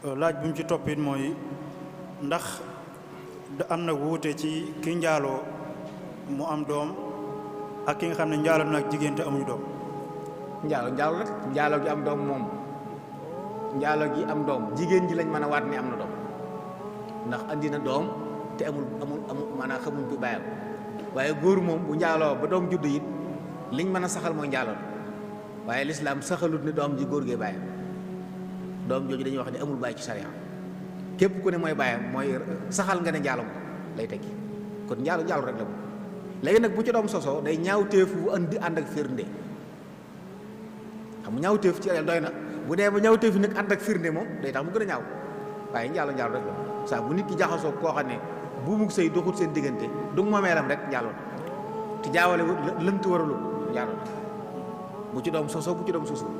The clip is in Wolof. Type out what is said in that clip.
laaj bu mu ci toppit mooy ndax am na wuute ci ki njaaloo mu am doom ak ki nga xam ne njaaloo nag jigéen te amuñu doom. njaalo rek njaaloo gi am doom moom njaaloo gi am doom jigéen ji lañ mën a waat ni am na doom ndax andi na doom te amul maanaam xamuñ ko bàyyam waaye góor moom bu njaaloo ba doom judd it liñ mën a saxal mooy njaaloo waaye lislaam saxalut ni doom ji góor gee bàyyam doom jooju dañuy wax ne amul bàyyi ci sariya képp ku ne mooy bàyyam mooy saxal nga ne njaalo mo lay tekki kon njaalo rek la moom léegi nag bu ci doom sosoo day ñaawteef bu ànd ak firnde xam nga ñaawteef ci doy na bu dee ba ñaawteef nag ànd ak firnde moom day tax mu gën a ñaaw waaye njaalo rek la saa bu nit ki jaxasoo koo xam ne bu mu sëy doxut seen diggante du moomeelam rek njaalo te jaawale lënt waralu njaalo bu ci doom sosoo bu ci doom sosoo